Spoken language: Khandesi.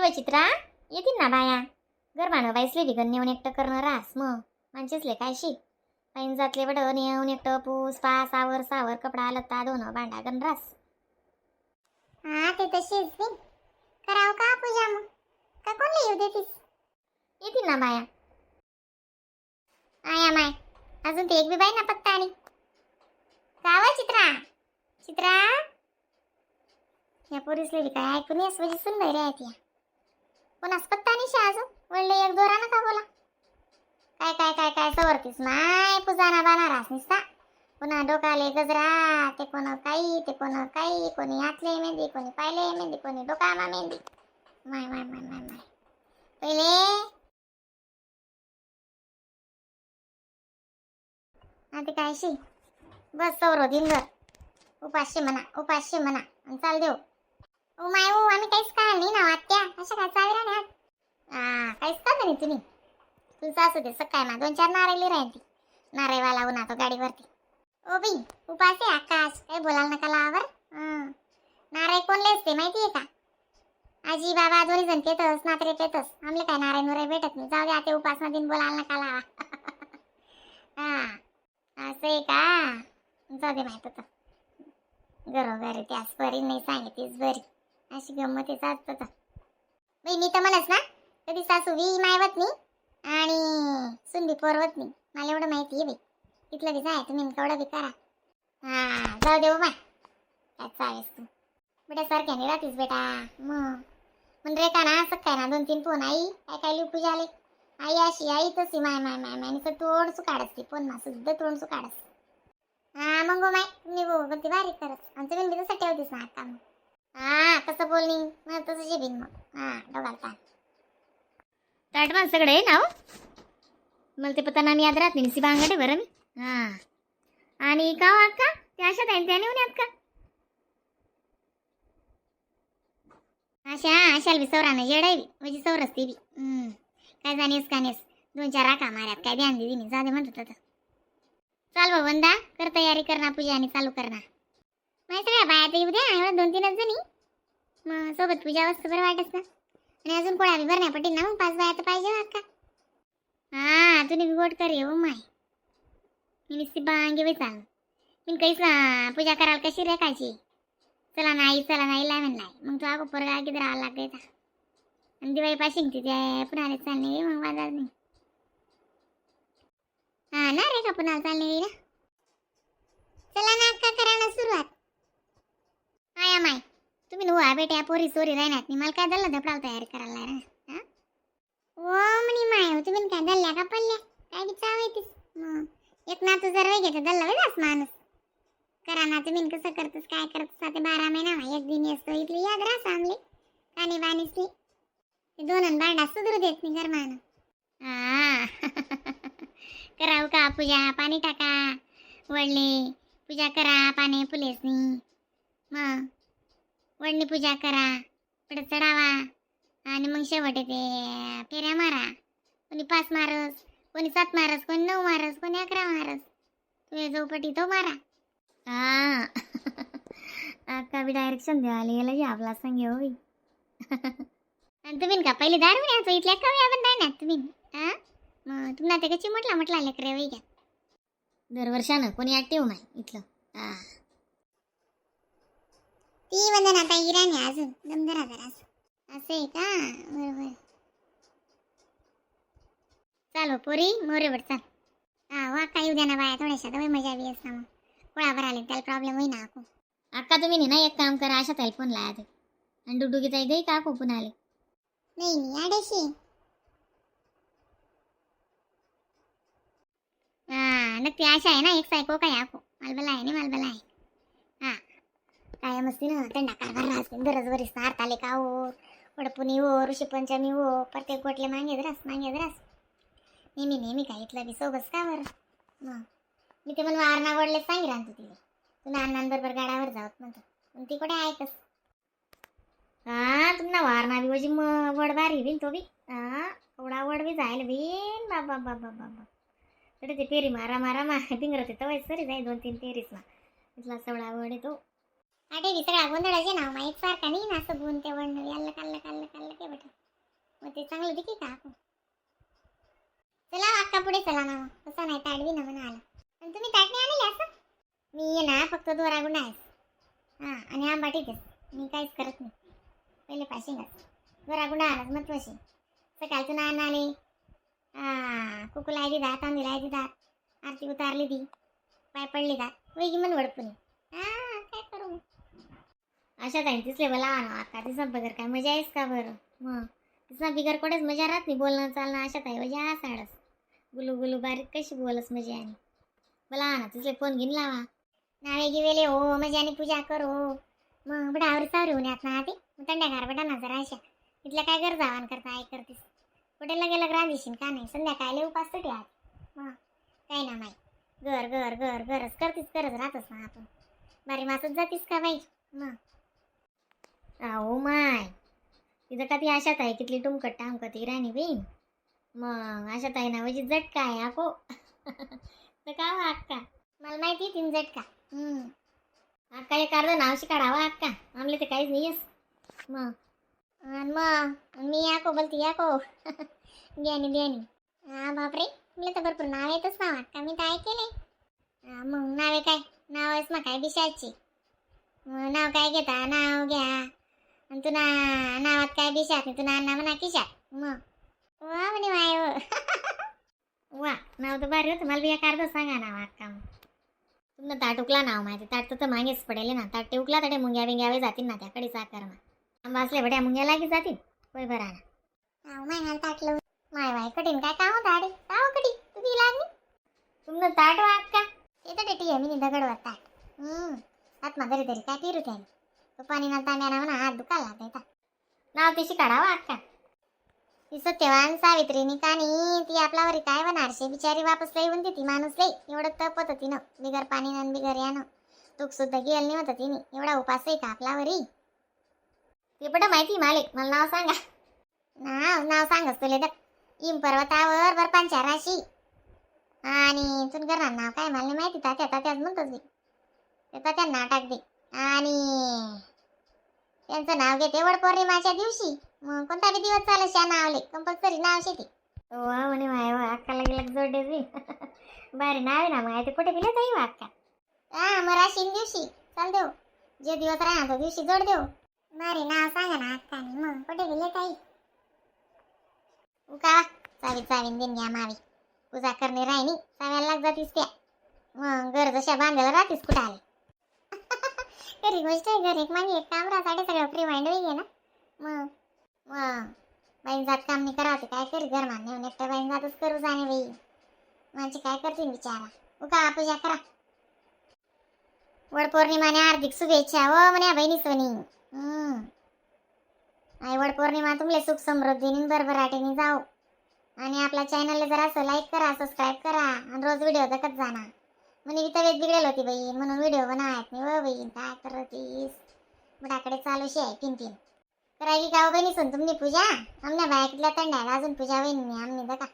नाही चित्रा, येतील ना बाया. गरमानं बाईसले बी गण नेऊन एकटं करणं रास. मग माणसेसले काय शी पाईन जातले वड नेऊन एकटं पूस पास आवर सावर कपडा लत्ता धुणं भांडा गण रास. हा ते तशीच बी करावं का पूजा मग का कोणला येऊ देतीस? येतील ना बाया. आया माय, अजून ते एक बी बाई ना पत्ता आणि कावा चित्रा चित्रा या पोरीसले बी काय ऐकून येस म्हणजे सुंदर आहे या. कोणास पत्ता नाही शा अजून. वडले एक दोरा नका बोला. काय काय काय काय सवरतीस माय पूजा ना बाना रास निसता. पुन्हा डोकाले गजरा ते कोण काही ते कोण काही, कोणी हातले मेहंदी, कोणी पायले मेहंदी, कोणी डोकामा मेहंदी. माय माय माय माय माय पहिले आता काय शी बस सौर दिनभर उपाशी म्हणा उपाशी म्हणा आणि चाल देऊ. ओ my ओ, आम्ही काहीच काय नाही ना आत्या, अशा काय चावी राहणार? हा काहीच का नाही तुम्ही. तुमचं असू दे सकाळ मा दोन चार नारळी राहील ती नारळवाला उन्हा तो गाडीवरती. ओ बाई, उपास आहे आकाश, काही बोलायला नका लावर. हं. नारळ कोणले असते माहिती आहे का? आजी बाबा दोन्ही जण पेतस, नात्रे पेतस. आमले काय नारळ नुरळ भेटत नाही. जाऊ दे आता उपासना दिन, बोलायला नका लावा. हा असं आहे का? जाऊ दे, माहित होतं घरोघरी त्यास बरी नाही सांगितलीच बरी अशी गंमत आहे तर. बाई मी तर म्हणस ना कधी सासू बी मायवत नाही आणि सून बी पोरवत नाही. मला एवढं माहिती आहे बाई. इथलं बी जाय तुम्ही केवढं बी करा. हा जाऊ दे हो माय, काय चालेस तू बेटा सारख्याने राहतीस बेटा. मग मग रेखा ना सकाळ ना दोन तीन फोन आई काय काय लिहू पूजा आले आई अशी आई तशी माय माय माय माय नुसतं तोंड सुकाडस ती फोन मा सुद्धा तोंड सुकाडस. हा मग गो माय, तुम्ही गो ती बारीक करत आणि तुम्ही बी तसं ठेवतीस ना आता मग. हा कसं बोलणी मग तसं जेबीन मग. हा डोकाला ताण ताट मान सगळं आहे ना हो. मला ते पत्ता नाम याद राहत नाही, निसी बांगडे बरं मी. हा आणि का हो अक्का ते अशात आहे त्या नेऊन यात का? अशा अशाला बी सौरानं येडाय बी म्हणजे सौरस ती बी. काय जाणीस का नेस दोन चार राखा माऱ्यात काय ध्यान दिली नाही. जाऊ दे म्हणत होतं. चाल भाऊ वंदा कर तयारी कर ना पूजा आणि चालू कर ना. माहिती सगळ्या बाया तर येऊ द्या एवढं दोन तीनच जणी मग सोबत पूजा वस्तू बरं वाटत ना. आणि अजून कोळा बी भरण्या पटेल ना मग पाच बाया तर पाहिजे हो अक्का. हा तुम्ही बी गोट कर हो माय. मी नुसती बांगे बाई चाल मी काहीच ना पूजा करायला कशी रेखायची. चला ना आई चला ना आईला म्हणलाय मग तो अगो पोरगा किती राहायला लागायचा आणि दिवाळी पाशिंग तिथे पुन्हा चालणे मग बाजार नाही. हा ना रेखा पुन्हा चालणे ना. चला ना अक्का करा ना सुरुवात. आया माय तुम्ही नु बेट्या पोरी सोरी राहणार नाही मला काय झालं धपडाव तयारी करायला ना. हा ओ म्हणे माय हो, तुम्ही काय दल्ल्या का पडल्या काय बी चाव येतीस मग. एक नातू जर वेग घेतो दल्ला वेगळाच माणूस करा ना तुम्ही कसं करतोस काय करतोस. आता 12 महिना मा एक दिन असतो इथली याद राहस आमले कानी बानीसली ते दोन अन भांडा सुधरू देत नाही घरमानं. हा करावं का पूजा? पाणी टाका वडले पूजा करा पाणी फुलेसनी मग वडणी पूजा करा पुढे चढावा आणि मग शेवट येते फेऱ्या मारा. कोणी पाच मारस, कोणी सात मारस, कोणी नऊ मारस, कोणी 11 मारस. तुझ्या चौपटी तो मारा. हा अक्का बी डायरेक्शन द्यायला गेलं जे आपला सांगे हो बाई. आणि तुम्ही का पहिले दारू न्यायचो इथल्या कमी आपण ना तुम्ही. हा मग तुम्हाला ते कशी म्हटला म्हटला लेकरे वै घ्या. दरवर्षानं कोणी ऍक्टिव्ह नाही इथलं. हा ती वंदना आता इराणी अजून दमदरा जरा असं आहे का? बरोबर. चाल हो पोरी मोरेवर चाल. हा वा काय येऊ द्या ना बाया थोड्याशा तर मजा बी असता मग कोळावर आले त्याला प्रॉब्लेम होईना आको. अक्का तुम्ही ना एक काम करा अशा ताई फोन लाया ते आणि डुडुगी ताई गई का कोपून आले. नाही नाही आडेशी. हा नक्की आशा आहे ना एक सायको काय आको मालबला आहे ना मालबला आहे. हा काय मस्ती ना थंडा कारभार राहते दरज वरीस आले का हो वडपुनी हो ऋषी पंचमी हो प्रत्येक गोटले मागे रास मागे रास नेहमी नेहमी काय इथलं बी सोबत का बरं. मग मी ते म्हणून आरणा वडले सांगी राहतो तिला तुला अण्णांबरोबर गाडावर जावत म्हणतो पण ती कुठे ऐकस. हा तुम्हाला वारणा बी वजी मग वड बारी बिन तो बी. हा एवढा वड बी जायला बिन बाबा बाबा बाबा तरी ते फेरी मारा मारा मा पिंगर ते तवाय सरी जाई दोन तीन फेरीच मा इथला सवळा वड आहे तो. आटे बी सगळा गोंधळाचे ना मा एकसारखा नाही ना असं गुण ते वडणं अल्लक अल्लक अल्लक अल्लक आहे बेटा. मग ते चांगलं दिखे का आपण? चला अक्का, पुढे चला ना मग. तसं नाही ताडवी ना म्हणा आला. आणि तुम्ही ताट नाही आणले असं? मी ये ना फक्त दोरा गुंडा आहेस हां आणि आंबा टिकेस. मी काहीच करत नाही. पहिले पाशिंगाच दोरा गुंडा आलाच महत्वाची. सकाळचं नान आले हा कुकूला आहे दिदा, तांदूळ आहे दिदा, आरती उतारली ती, पाय पडली दात वेगी मन वडपुनी. हा काय करू मग? अशा ताई तिसले मला आणा अक्का. तिसना बगर काय मजा आहेस का बरं? मग तिसना बिगर कोठेच मजा राहत नाही. बोलणं चालणं अशा ताई वजा साडस गुलू गुलू बारीक कशी बोलस मजा. आणि मला आणा तिसले फोन घेऊन लावा. नावे गिवेले हो मजाने पूजा करो. मग बडावर सावरी होऊन यात ना ते मग थंड्या गारबटा ना जरा अशा इथल्या काय गरज आव्हान करता आई करतीस कुठे लगे लग रांधीशीन का नाही? संध्याकाळी उपास तुटे आज. मग काय ना माई घर घर घर घरच करतीस, करत राहतस ना आपण बारी मासच जातीस का बाई मग? अहो माय, तिथं का ती आशात आहे कितली टुमकट टामकत ही राणी बहीण. मग आशात आहे ना म्हणजे झटका आहे आको तर का हो अक्का? मला माहिती आहे तीन झटका. अक्का, एक अर्ध नाव शिकाडावा अक्का. आमले ते काहीच नाही येस मग. आणि मग मी याको बोलती याको द्यानी द्यानी. हा बापरे, तुला तर भरपूर नाव येतच ना का? मी तर ऐकले. हा, मग नावे काय नाव आहेस मग काय बिशाची. मग नाव काय घेता? नाव घ्या आणि तुला नावात काय बिशात नाही. तुला नाव म्हणा किशात मग. वा म्हणे माय हो. वा, नाव तर भारी होतं. मला बी एक अर्ध सांगा नाव अक्का. मग तुमनं ताट उकला नाव माहिती. ताट तर मागेच पडेल ना. ताट ते उकला तडे मुंग्या बिंग्यावे जातील ना त्याकडे साखर मा आंबा असले बड्या मुंग्या लागी जातील होय बरा ना. हाव माय हाल ताटलं माय माय कठीण काय काम होतं अरे का हो कठी तुझी लागली? तुमनं ताट वा अक्का. ते तर टेटी आहे मी दगडवर ताट. आत्मा घरी तरी काय फिरू त्याने तो पाणी ना तांब्या ना म्हणा हात दुखायला लागला. नाव त्याशी काढावा अक्का. ती सत्यवान सावित्रीनी कानी ती आपल्यावर काय होणार शे बिचारी. वापस लई होऊन ती माणूस लई एवढं तप होतं तिनं बिगर पाणी न बिगर यानं तूक सुद्धा गेल नाही होतं तिने. एवढा उपास आहे का आपल्यावरी? ते पट माहिती मालिक, मला नाव सांगा. नाव नाव सांगस तुले तर इम पर्वतावर बर्फांच्या राशी आणि तुन करणार नाव काय मला नाही माहिती. तात्या तात्याच म्हणतोच मी ते तात्या नाव टाक दे आणि त्यांचं नाव घेते वड पौर्णिमाच्या दिवशी. मग कोणता बी दिवस चालत शा नावले कंपल्सरी नाव शेती. वा म्हणे माय वा, अक्काला गेला जोडे बी भारी नाव आहे ना. माय ते कुठे गेले ताई वा अक्का? हा मग राशीन दिवशी चाल देऊ. जे दिवस राहणार तो दिवशी जोड देऊ. बरे नाव सांगा ना अक्काने. मग कुठे गेले ताई? उका चावी चावीन दिन घ्या मावी पूजा करणे राहिनी चाव्याला लाग जातीस त्या. मग घर जशा बांधायला राहतीस कुठं आले. घरी गोष्ट आहे घर एक मागे एक काम राहते सगळं फ्री माइंड होई ना मग. मग बाईन जात काम नाही करावं ते काय करी घर मान्य एकट्या बाईन जातच करू जाणे बाई माझी काय करतील बिचारा. उका पूजा करा. वड पौर्णिमाने हार्दिक शुभेच्छा हो म्हण्या बहिणी सोनी. आई वड पौर्णिमा तुमले सुख समृद्धीने भरभराटीने जाओ. आणि आपल्या चॅनलला जरा असं लाईक करा, सबस्क्राईब करा आणि रोज व्हिडिओ बघत जाणार. म्हणे मी तब्येत बिघडेल होती बहीण म्हणून व्हिडिओ बनायत नाही व बहीण. काय करतीस बुडाकडे चालूशी आहे तीन तीन करावी का हो बहिणी? सुन तुमनी पूजा आमना बाया कितल्या थंड आहे अजून पूजा होईन नाही आमनी बघा.